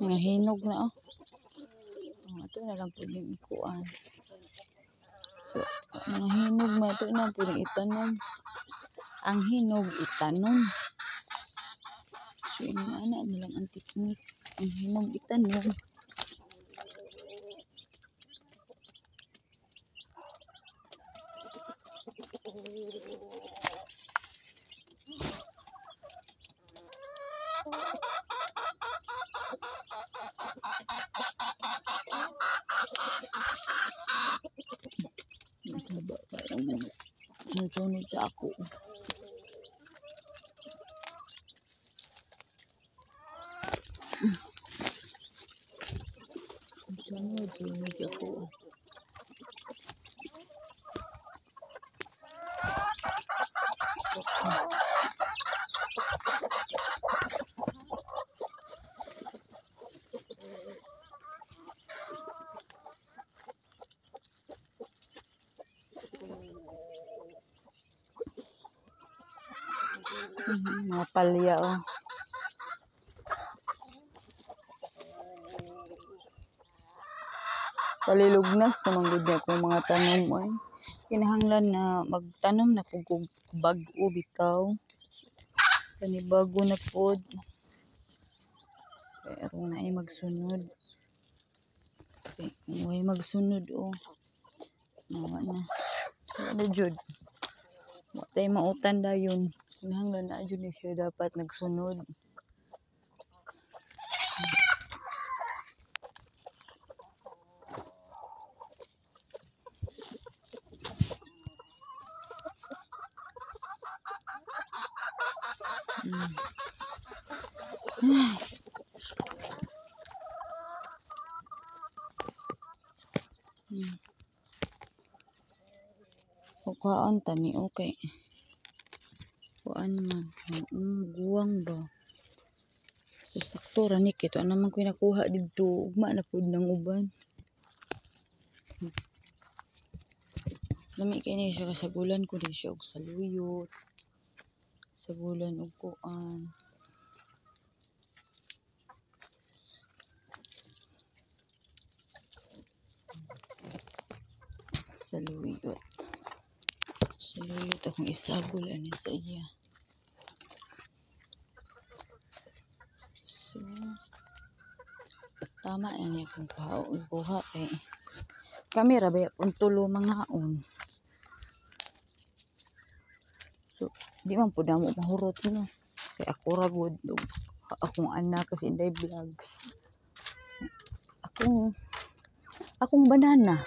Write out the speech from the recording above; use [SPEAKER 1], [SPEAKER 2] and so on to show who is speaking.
[SPEAKER 1] Mga hinog na oh. Oh, ato na lang pud ning ikuan. So, mga hinog man ato na pud ning itanom. Ang hinog itanom. So, ana na lang ang teknik. Ang hinog itanom. Masaba pa ang manok. Sunod-sunod sa ako. Sunod-sunod sa ako. Mga palya oh. Palilugnas naman gud niya akong mga tanom oy. Kinahanglan na magtanom na pud kog bag-o bitaw. Panibago na pod. Kay aron naay magsunod. Kay kung way magsunod oh. Nawa na. Wala na jud. Wa tay mautan dayon. Kinahanglan na jud ni siya dapat nagsunod. Ay. Kuhaan tani okay. Kuan man, guwang ba. So sakto ra ni kay tuwa naman ko'y nakuha didto, ugma na pud nang uban. Lami kay ni siya kasagulan ko di siya og saluyot. Sagulan og kuan. Saluyot. Saluyot akong isagol ani sa iya. So, tama na niya akong kuha kay kami ra ba pun tulo mangaon. So, di man pud namo mahurot no. Kay ako ra gud ug akong anak kasi Inday Vlogs. Akong banana.